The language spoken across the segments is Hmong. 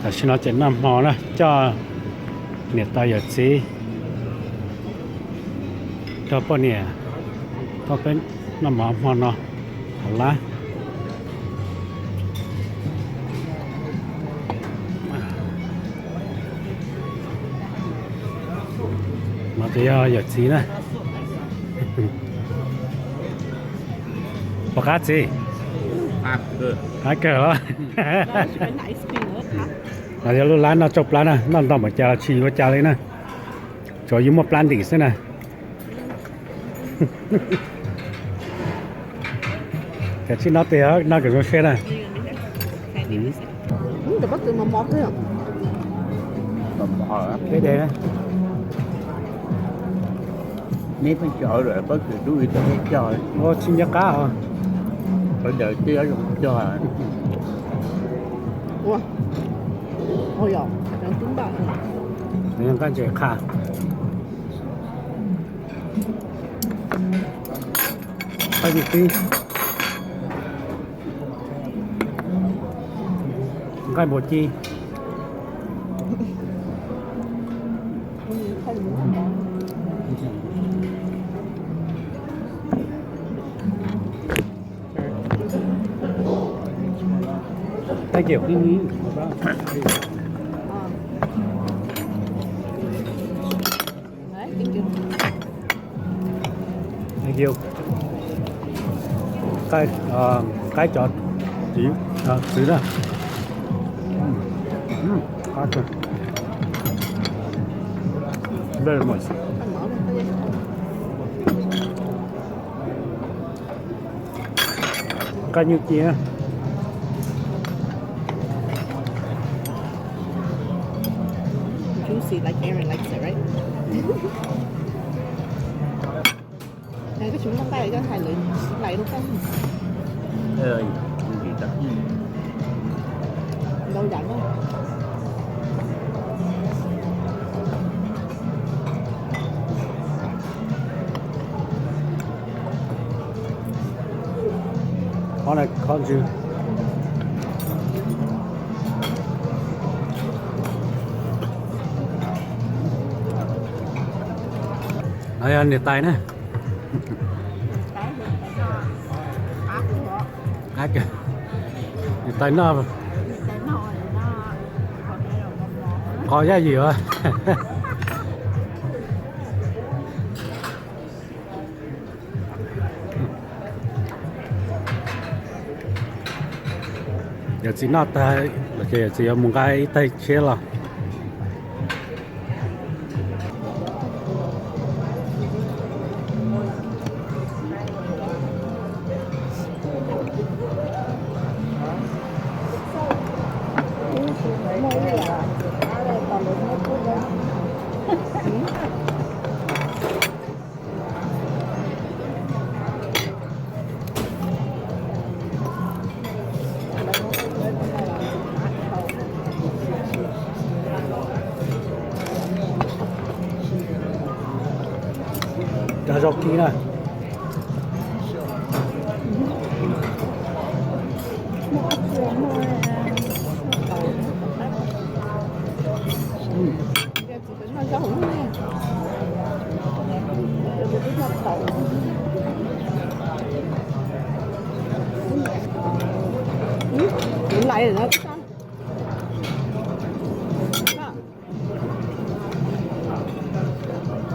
Tam sim no ces noj hmo na, coj niam tais yawm txiv, coj poj niam, coj peb noj mov hmo no hauv lab. No ces yog yawm txiv na. Puas qab txiv? Qab kawg los. No yog lub lab noj tsau plab na, noj ntau npaum cas los tsis ua cas li na. Tsuas yus muaj plab ntim xwb na. Kav tsij noj tes, noj kom zoo siab na. Dej de na. Neb pheej tsis ua lawm, pob kws dub ib tau neb cog. Ua tsis nco qab os. Sawv daws twb zoo cog. Nqaij ntses qha. Nqaij me tib. Nqaij npua ci. Thank you. Thank you. Qaib, qaib cov txiv, txiv na. Qab kawg. Very much. Nqaij nyuj ci. Juicy like Aaron likes it, right? Koj tsis muaj nqaij koj hais lawv lais rau koj. Ntau yam na. Qhov no qhov ntswg. No yog niam tais na. Niam tais noj qos yaj ywm. Yawm txiv noj tag los ces yawm txiv yuav mus nqa ib taig tshiab los. Cov zaub kib na. Lais no.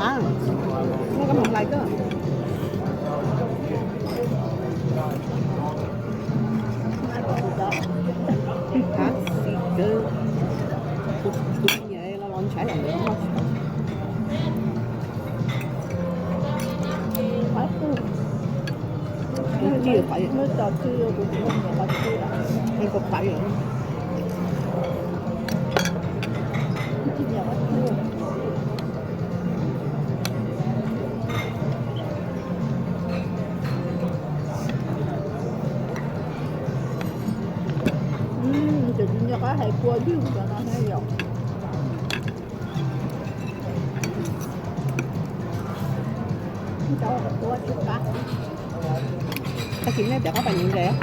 A, no koj mus hlais koj. A, xis kawg. Kuv tsis nyiam los los ntshai lawm. Kuv tsis nyiam qab. Ces tsis nco qab hais kua ywg cov no thiab yom. Tag kis nej cov qab pais nyev ntses.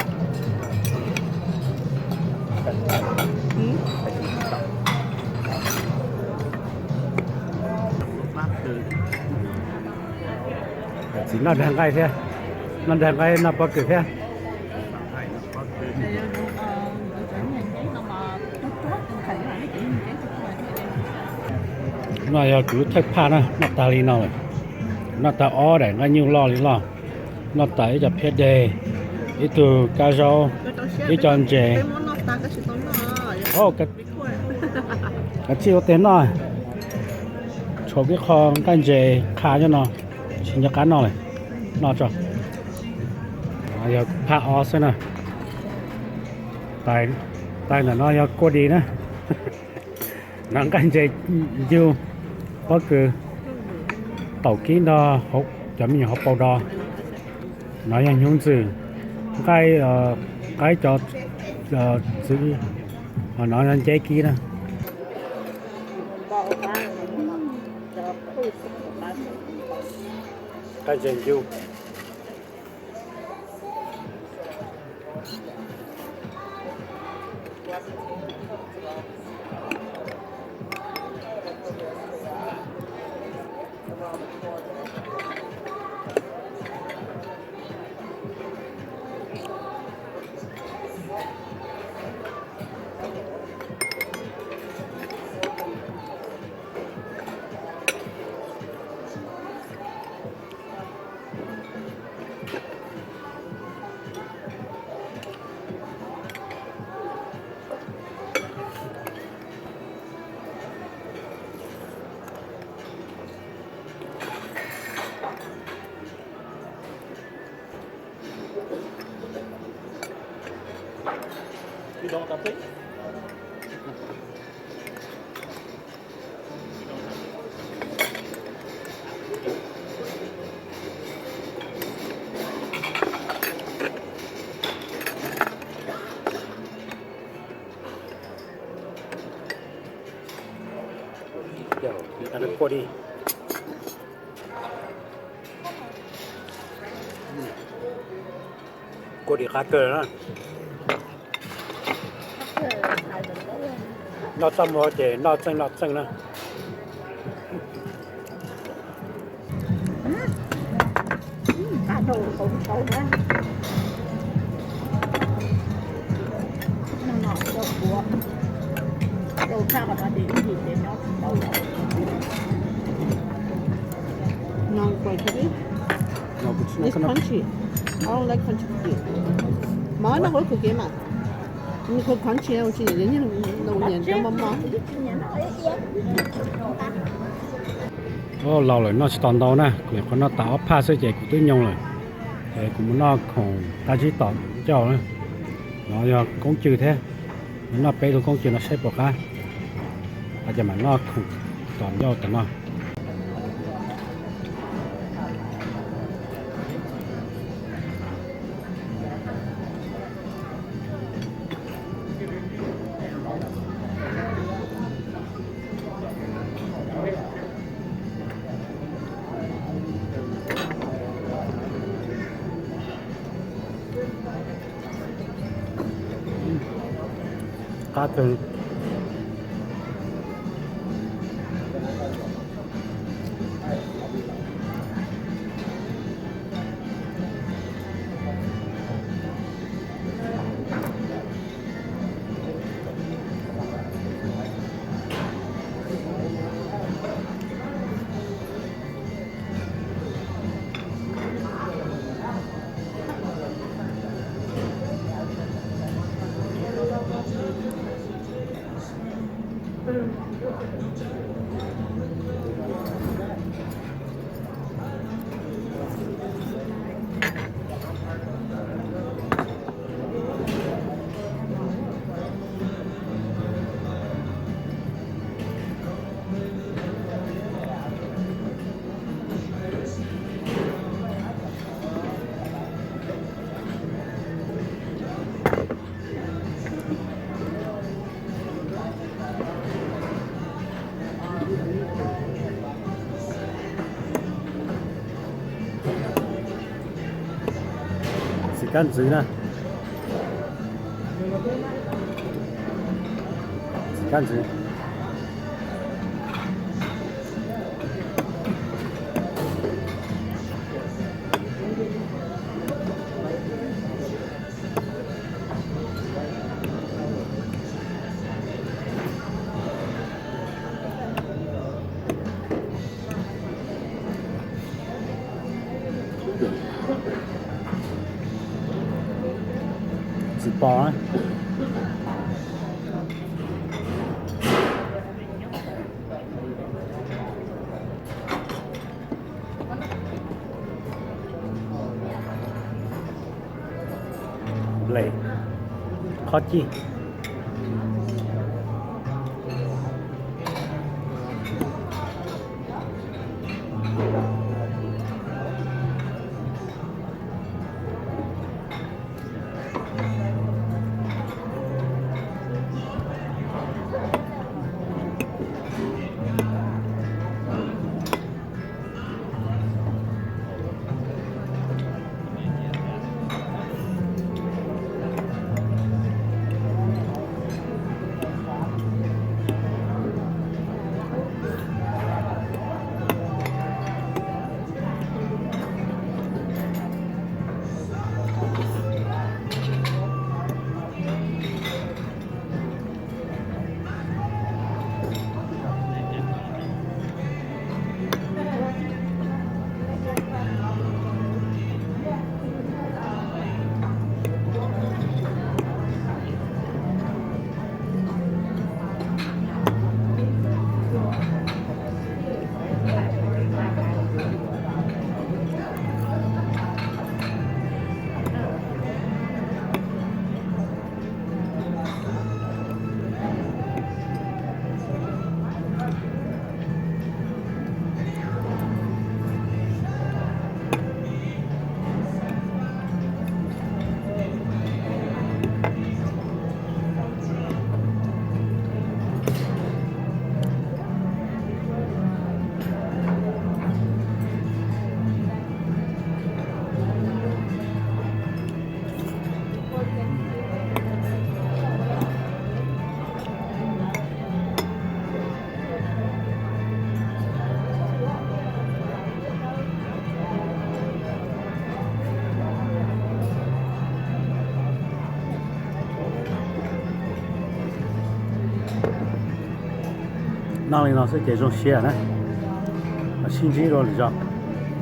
Txiv noj dag nqaij thiab, noj dag nqaij noj pob kws thiab. No yog kuv lub thawj phaj na, noj tag li no lawm. Noj tag ob daim nqaij nyuj loj li loj, noj tag ib co phiab deg, ib tug kab zaub, ib co ntses. Kav tsij ua tes noj, tshuav ib qho nqaij ntses qha nyob no, tsis nco qab noj lawm, noj tso. Yog phaj ob xwb na. Tais ntawm no yog kua dis na. No nqaij ntses ncug, pob kws, taum kib nrog cov me nyuam hauv paus dos. No yog hnyuv ntxwm, nqaij, qaib cov txwv, ho no yog nceb kib na. Nqaij ntses ncug. Kua dis qab kawg na. Noj txoj muag ces noj txeej noj txeej na. No, it's crunchy. I don't like crunchy cookies. Mov noj kuv cookies mas. Nws crunchy, nws niam nws mos mos. Laus lawm noj tsis tau ntau na, kuv nyuam qhuav noj tas ob phaj xwb ces kuv twb nyoo lawm. Ces kuv mus noj khoom qab zib tom ncauj na. No yog koob cw thiab, noj peb lub koob cw no saib puas qab. Ces mam noj khoom tom ncauj tam no. Qab kawg. Txiv kab ntxwv na. Txiv kab ntxwv. Pos. Nplej, qhob cij. Noj li no xwb ces zoo siab na. Sib ntsib dua lwm zaus.